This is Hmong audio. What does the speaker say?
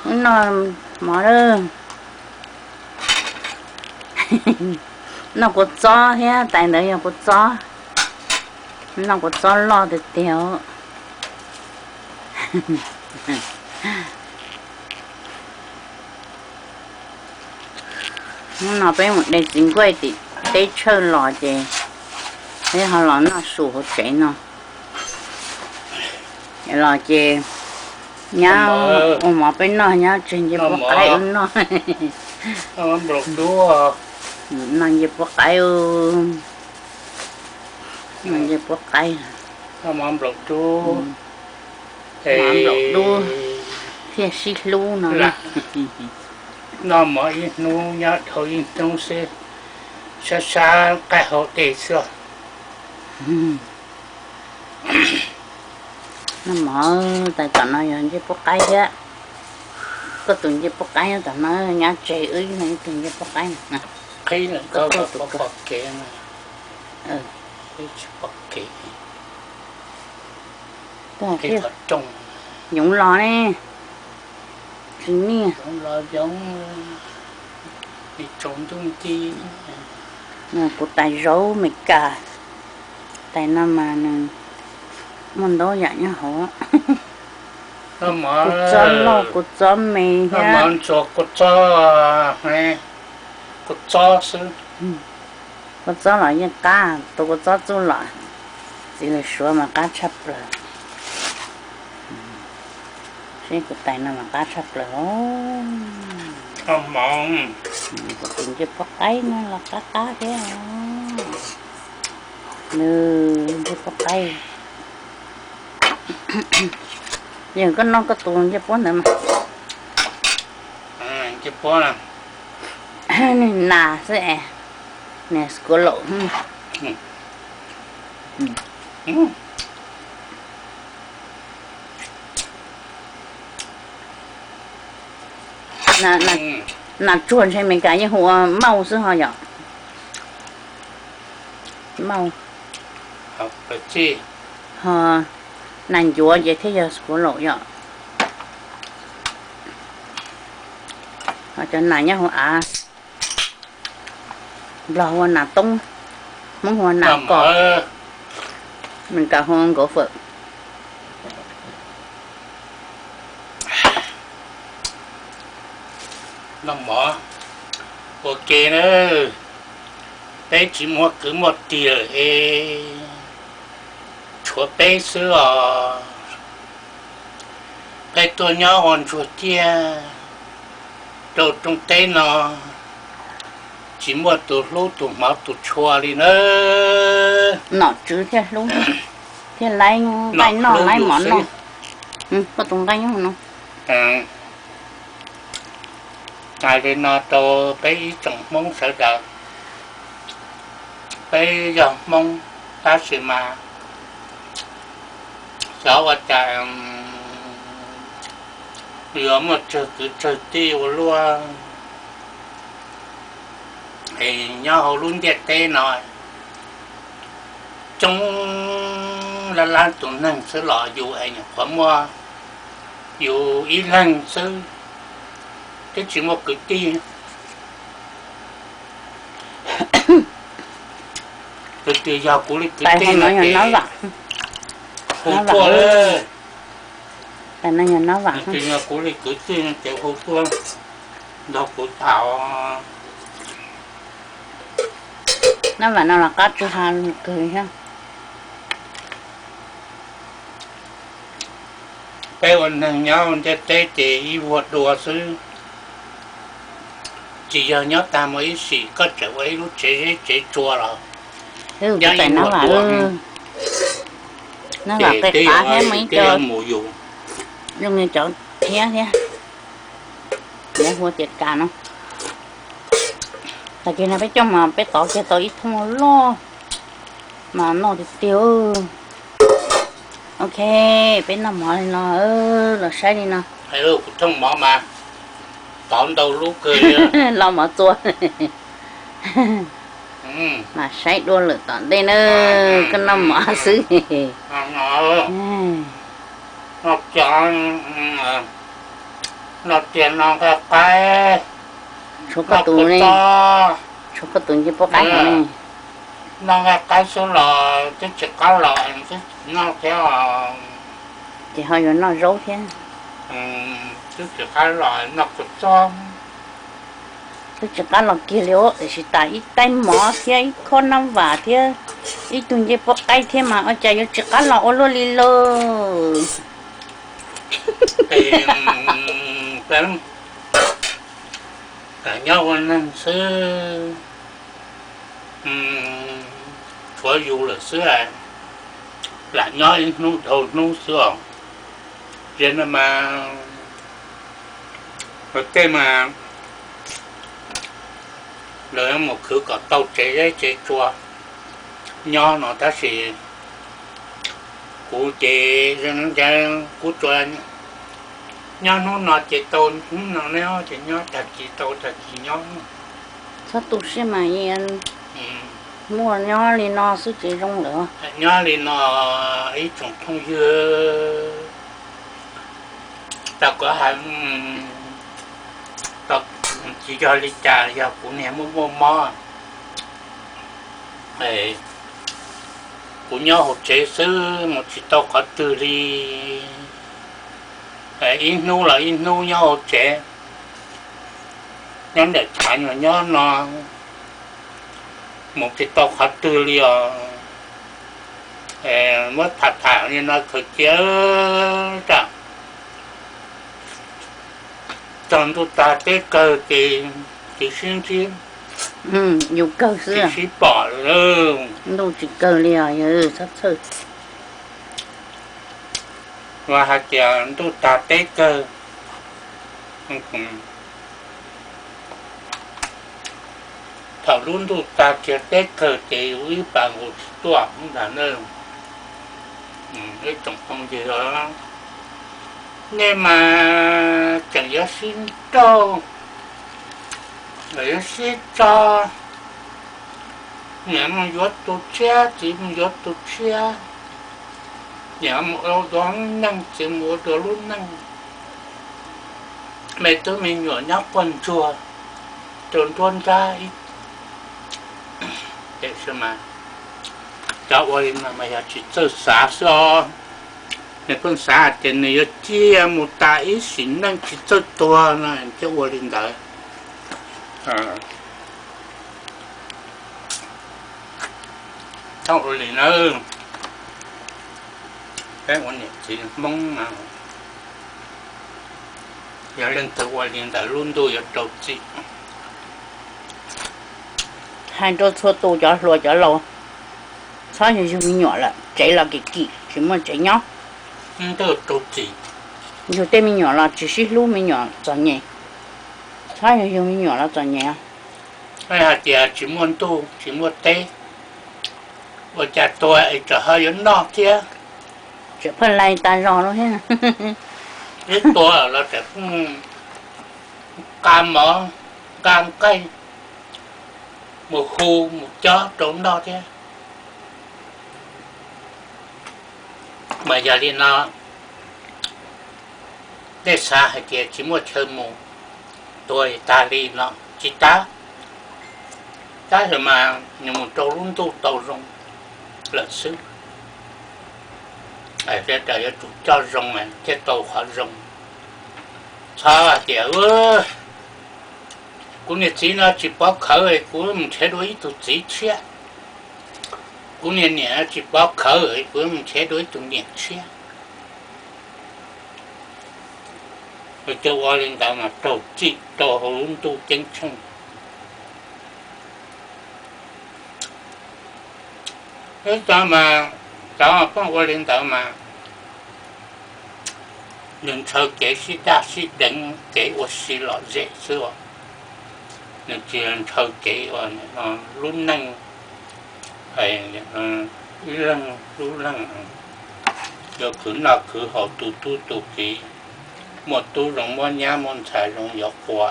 Noj mov lawm. Noj kua txob thiab, tais ntawd yog kua txob. Noj kua txob loj tiag tiag. Hnub no peb mus de txiv nkuaj tim teb chaws los ces peb ho los noj su hauv tsev no. Los ces nyab ua mov peb noj, nyab tseg ncej puab qaib wb noj. Noj ncej puab qaib, noj ncej puab qaib. Noj nplaum dub thiaj sib hlub no. Noj mov ib hnub nyob dhau ib hnub xwb, sab sab qaib hau dej xwb. Noj mov tais tom no yog ncej puab qaib thiab. Koj tus ncej puab qaib nyob tom no, nyab tseg wb ib tug ncej puab qaib. Qhib lawm koj pom kev, pom kev. Yoov los ne, tsis niaj. Kuv tais zaub Meskas, tais no mas nws muaj ntau yam nyob hauv. Kuv txob loj, kuv txob me thiab. Kuv txob xwb. Kua txob los yeej qab, tus kua txob txuj lom, txiv lws suav mas qab tshaj plaws. Seb kuv tais no mas qab tshaj plaws os. Kuv tus ncej puab qaib no los qab qab thiab. Nws ncej puab qaib. Yog koj noj koj tus ncej puab ntawd mas. Ncej puab, nws nas xwb es, nws skuav laum. Nas tsuag ntshe Meskas yeej hu ua mauj xwb ho yom. Mauj. Ho nas ncuav ces thiaj yog skuav laum yom. Ho cov nas nyob hauv av, Nplog hu ua nas toob, Hmoob hu ua nas kos, Meskas hu ua nkaus fawm. Noj mov ua ke na, peb tsis muaj kwv muaj tij lawm es, tshuav peb xwb os. Peb tuaj nyob ua ntsuag ciaj rau rooj teb no, tsis muaj tus hlub tus hmov tus tshua li na. Nom tswv thiaj hlub, thiaj laib nqaij noj laib mov noj. Koj tus nqaij nyob no. Hais li no rau peb ib tsoom Hmoob sawv daws, peb yog Hmoob tab sis mas xyov ua cas yuav muaj tsawg kwv tsawg tij ua luaj. Es nyob hauv lub ntiaj teb no coob lab lab tus neeg xwb los yus es nyuam qhuav muaj yus ib leeg xwb, twb tsis muaj kwv tij. Tus twg yog kuv li kwv tij no ces hu tuaj, tus twg yog kuv li kwv tij no ces hu tuaj nrog kuv tham. Nab vam no los qab tsis ha kawg thiab. Peb ua neeg nyob ntiaj teb ces ib vuag dua xwb, tsis yog nyob tag mus ib sim koj tseem ua ib lub tsev zeb tsev tsua los, ces twb yuav mus yus, zoo li cov thiab thiab, lawv hu tias kas no. Tag kis no peb coj mas peb tov kiag tau ib thooj loj mas noj tiag tiag. Ok, peb noj mov li no, los saib li no. Kuv thooj mov mas tov ntau lub kawg li. Los mov txua. Mas saib dua lwm tom ntej na, koj noj mov xwb. Noj cov, No tias no nqaij qaib, tshuav koj tus, tshuav koj tus ncej puab qaib no ne. No nqaij qaib xwb los twb tsis qab los, twb tsis noj thiab. Ces ho yuav noj zaub thiab. Twb tsis qab los noj kua txob. Twb tsis qab los kiag li os, tiam sis tas ib taib mov thiab ib khob nab vam thiab ib tug ncej puab qaib thiab mas ua cas yuav tsis qab los ua luaj li lauj. Nyob ua neeg xwb, tshuav yus lawm xwb, lam nyob ib hnub dhau hnub xwb os. Yog no mas, ua tej mas lawv mus khwv kom tau tsev zeb tsev tsua nyob no tab sis kuv ces kuv tsuas nyob hnub no ces tau hnub no ne, ces nyob tag kis tau tag kis nyob. Txhob tu siab mas, muaj nyob li no xwb ces zoo lawm. Nyob li no ib tsoom phooj ywg, tau kom hais, tsis yog li cas, yog kuv niag muaj muaj mob, kuv nyob hauv tsev xwb mus tsis tau qhov twg li. Ib hnub los ib hnub nyob hauv tsev, nyob ntawm chav nyuag nyob no, mus tsis tau qhov twg li os. Muab tham tham li no khaws cia, txog ntuj tag teb kawg ces tsis sib ntsib, yus kawg xwb, tsis sib pom. Ntuj tsis kawg li os, txhob txhawj. Mas hais tias ntuj tag teb kawg, thaum lub ntuj tag kiag teb kawg ces yus ib pas nkaus tsis tuaj ntag na. Ib tsoom phooj ywg, nej mas tseem yuav sib nrauj, yuav sib tso, niam mus yuav tus tshiab, txiv mus yuav tus tshiab, niam mus ua dua lub neej, txiv mus ua dua lub neej. Me tub me nyuam nyob quaj ntsuag rau nruab nrab ib, tiam sis mas cov ua li no mas yog tsis txawj xav xwb os. Nws pheej xav hais tias nws yuav ciaj mus tas ib sim neej tsis txawj tuag no thiaj ua li ntawd. Txhob ua li na. Peb ua niam txiv Hmoob, yog leej twg ua li ntawd lub ntuj yuav rau txim. Hais rau txhua tus cov hluas cov laus, txhob yug yug me nyuam lawm, tsev los kim kim tsis muaj tsev nyob. Yug tej me nyuam los tsis sib hlub, me nyuam txom nyem. Txhob yug yug me nyuam los txom nyem. Hais tias tsis muaj ntuj tsis muaj teb, ua cas tuag es tsam ho yuav noj thiab. Tseem pheej lais tas zog lawm thiab. Ib tuag los tseem pheej nqa mov nqa nqaij mus hu mus cob rau noj thiab. Mas yog li no, nej xav hais tias tsis muaj chaw mus, tuag tag li no tsis tas, tab sis mas nws mus rau lub ntuj tau zoo lawm xwb. Sawv daws yuav tsum coj zoo thiaj tau qhov zoo. Txhob hais tias kuv niag txiv no tsis pov khawv, kuv mus nrhiav dua ib tug txiv tshiab. Kuv niag niam tsis pov khawv, kuv mus nrhiav dua ib tug niam tshiab. Ua li ntawd mas raug txim rau hauv lub ntuj ceeb tsheej. Ib co mas, cov pheej ua li ntawd mas nws ntshaw kev sib daj sib deev, kev ua si lom zem xwb. Nws tsis ntshaw kev ua lub neej, ib leeg lub leej yuav khwv noj khwv haus tu tub tu kiv, muaj tub zoo muab nyab, muaj ntxhais zoo yuav qua.